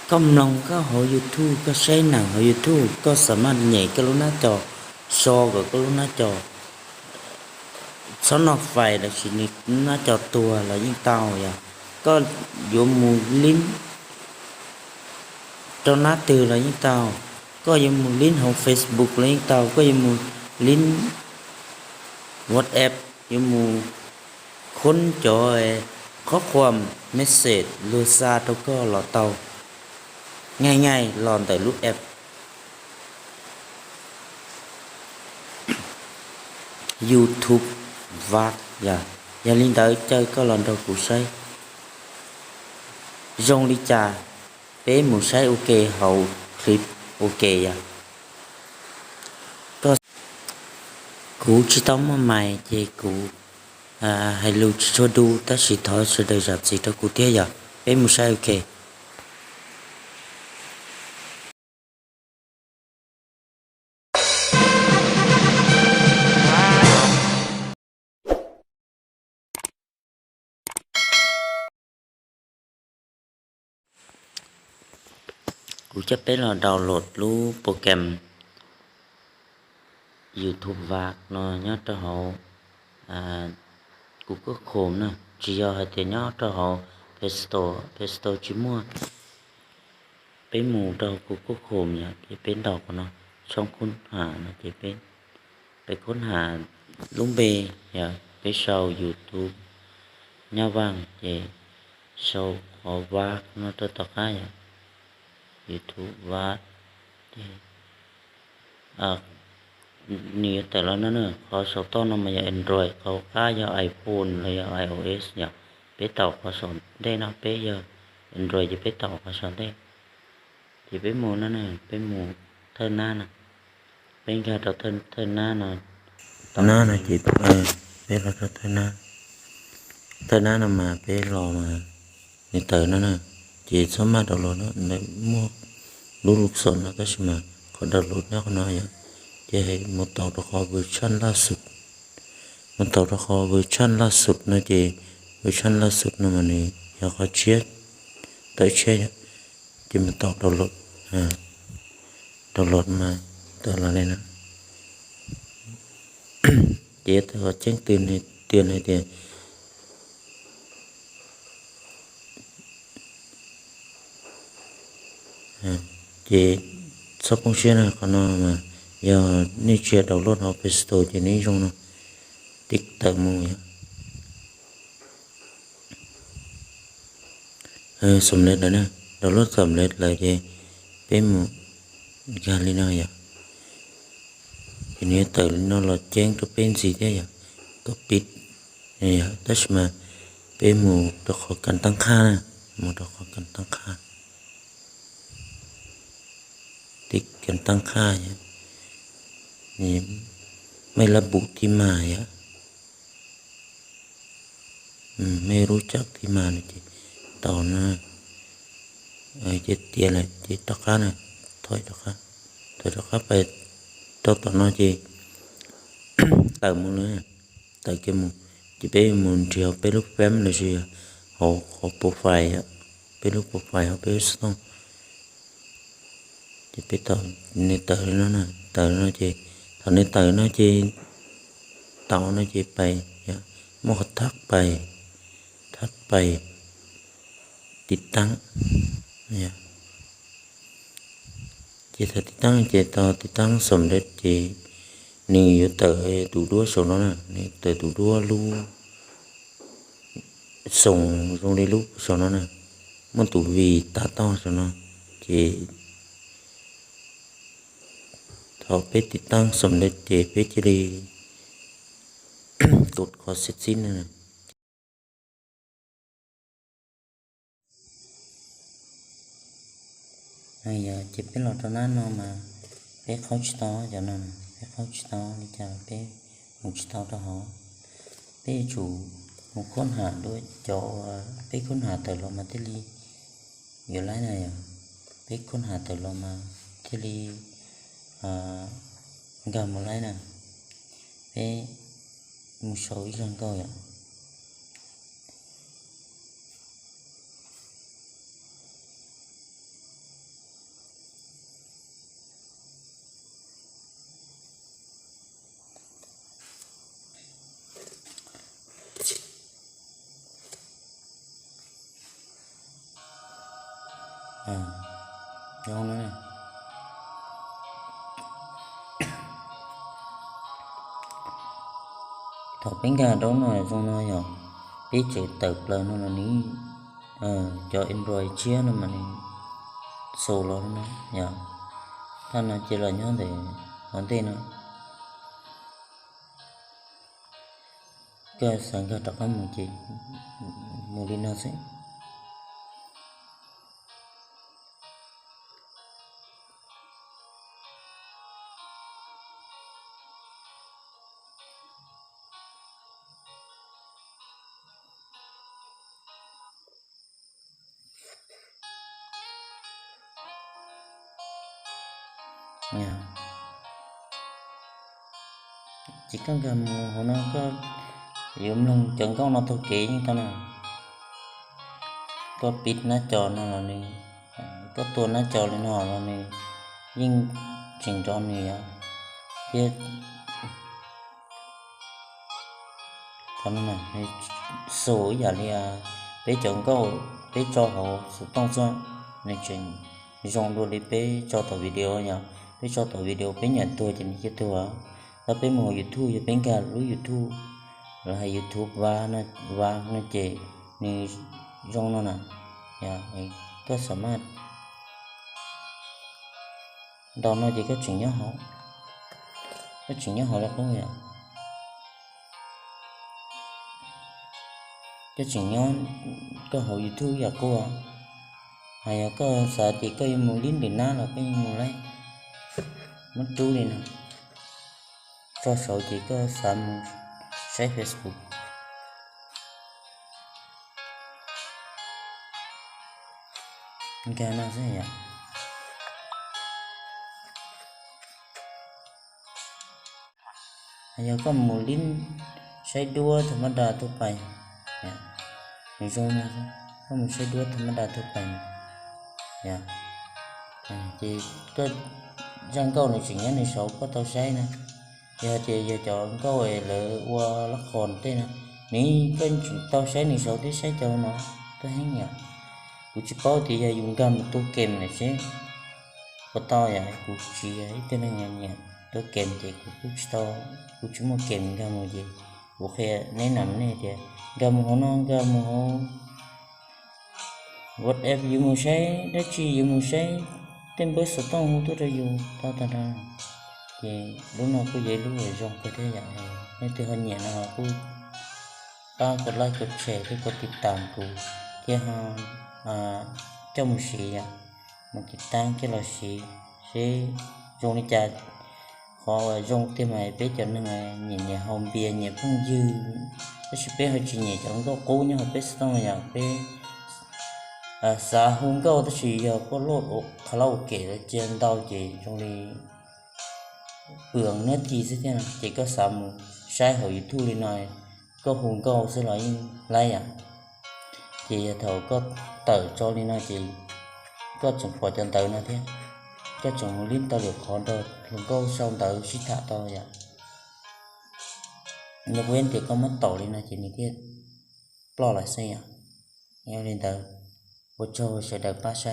Koj mloog koj hauv YouTube, koj saib neeg hauv YouTube, koj xam maj nyem koj lub nab co, so kom koj lub nab co txhob noj fais los sis nws nab co tuag los yeej tau yom. Koj yuav mus lib rau nab twg los yeej tau, koj yuav mus lib hauv Facebook los yeej tau, koj yuav mus lib WhatsApp, yuav mus khoob cov qhob qhuam message luag xa rau koj los tau, nyaij nyaij los ntawm lub app YouTube Vav yom. Yog li ntawd caw koj los nrog kuv saib zoo li cas, peb mus saib ua ke hauv clip ua ke yom. Kuv tsis tau muaj mais ces kuv hais lus tsis tshua du, tab sis thov sawv daws zam txim rau kuv thiab yom. Peb mus saib ua ke. Kuv coj peb los download lub program YouTube Vav no nyob rau hauv Google Chrome na, tsis yog hais tias nyob rau hauv Play Store, Play Store tsis muaj. Peb mus rau Google Chrome yom, ces peb ntaus qhov no, tshoob khoob ham no ces peb, peb khoob ham lub npe yom, peb sau YouTube Nyab Vaj ces sau qhov Vav no rau tom qab yom, YouTube Vav ces nws yuav tawm los no na. Qhov saum toj no mas yog Android, qhov qab yog iPhone los yog iOS yom. Peb taus qhov saum ntej no, peb yog Android ces peb taus qhov saum ntej. Ces peb mus no na, peb mus thawj nab no, peb nkag rau thawj nab no. Nab no ces peb los rau thawj nab, thawj nab no mas peb los mas nws tawm no na, ces txhob maj download no, nws muaj lub lub xom no tab sis mas qhov download nyob qhov no yom. Ces mus taus rau qhov version laj xum, mus taus rau qhov version laj xum no ces version laj xum no mas nws yog qhov tshiab, tawm tshiab yom. Ces mus taus download, download mas tawm los li no. Ces tawm qhov ceeb twg tias hais tias ces txhob poob siab na, qhov no mas yog nej tsis download hauv Play Store ces nws zoo no, tib tawm mus yom. Xam lej lawm na, download xam lej lawm ces peb mus nkag li no yom. Ces nws yuav tawm li no los ceeb rau peb ntxiv thiab yom, copy yom. Tab sis mas peb mus rau qhov kas tab qhaj na, mus rau qhov kas tab qhaj, tiv kas tab qhaj yom, mej lab npum tib mas yom, mej lub cawm tib mas no ces tau na. Ces tiav lawm ces rov qab na, thov rov qab, thov rov qab pais rau tom no ces tawm mus na, tawm kiag mus. Ces peb mus nrhiav peb lub fem lossis hauv qhov profile, peb lub profile hauv peb lub xov tooj. Ces peb tau, nws tawm li no na, tawm li no ces thaum nws tawm no ces tau no ces pais, muaj qhov thab pais, thab pais tiv taab. Ces thaum tiv taab ces tau tiv taab xam lej ces nws yuav tawm tus duab saum no na, nws tawm tus duab lub xoom zoo li lub saum no na, muaj tus vim tav toj saum no. Ces thaum peb tiv taab xam lej ces peb cia li tus qhov xib xib no. Ces peb los rau nab no mas peb qhaub tsis tau cov no, peb qhaub tsis tau li cas peb mus tsis tau rau hauv. Peb yuav tsum mus khoob ham dua cov uas peb khoob ham tawm los mas thiaj li yuav laib na yom. Peb khoob ham tawm los mas thiaj li nkag mus laib na. Peb mus sau ib zaj nkauj yom. Zoo na. Thaum peb nkag rau no zoo no yog peb tseem tawm plaws no los nws, cov Android tshiab no mas nws xus los no yog, thaj no ces los nyob ntawm hauv ntej no. Koj xav nkag rov qab mus ces mus li no xwb. Ces koj nkag mus hauv no koj yuav mloog cov nkauj no taug kev yeej tau na. Koj pib nab co no los nws, koj tua nab co li no los nws yeej tseem nrov nws yom. Thiab xus ib yam li peb cov nkauj peb tso hauv xov tooj xwb, nws tseem zoo dua li peb tso tom video yom. Peb tso tom video peb nyiam tuag ces nws cia tuag. Tab peb mus YouTube, yog peb nkag lub YouTube los hais YouTube Vab no ces nws zoo no na. Koj xam maj ntaus no ces koj tseem nyob hauv, koj tseem nyob hauv li qub yom. Koj tseem nyob koj hauv YouTube yam qub. Hos yog koj xav tias koj yuav mus lib ntim nab los koj yeej mus laib, muab rub li no. Tso saud ces koj xav mus saib Facebook. Nkag no xwb yom. Yog koj mus lib saib duab tham mab da tuaj pais, nws zoo no, koj mus saib duab tham mab da tuaj pais, ces koj zaj nkauj nws tseem nyob nws saud koj tau saib na. Yog tias yog cov nkauj lawv ua lab qhos tej na, nws koj tseem tau saib nws saud thiab saib cov no tuaj heev yom. Kuv tsis paub tias yog yus nkag mus tua kem lawm seb puas tau yom. Kuv tsis yog ib tug neeg nyiam tua kem ces kuv kuj tsis tau, kuv tsis muaj kem nkag mus ces kuv qhia neb nam nej tias nkag mus hauv no, nkag mus hauv WhatsApp yuav mus saib dab tsi, yuav mus saib tej npawb xov tooj hu tuaj rau yus tau tag nrho. Ces lub no kuj yog ib lub zoo kawg thiab yom. Nej twg ho nyiam no kuj pab kov like kov share thiab kov tiv tam kuv thiab ho coj mus siv yom, mus tiv tam coj los siv seb zoo li cas. Qhov uas zoo tiag mas peb cov neeg nyiam nyiam haus npias nyiam phooj ywg, tab sis peb ho tsis nyiam cov nkauj qub nyob hauv peb xov tooj yom. Peb xav hu nkauj tab sis yog poj loj ua qhov lab ua kem lawv cia ntau ces zoo li pw nab thi xwb thiab no. Ces koj xav mus saib hauv YouTube li no, koj hu nkauj xwb los yeej laib yom. Ces yog thaum koj tawm tso li no ces koj tseem pom cov ntawv no thiab, koj tseem mus lib tau lwm qhov nrog hluas nkauj sau ntawv sib tham tau yom. Yog ua ntawm koj muab taus li no ces nws thiaj ploj lawm xwb yom. Yog li ntawd, ua tsaug sawv daws pab saib.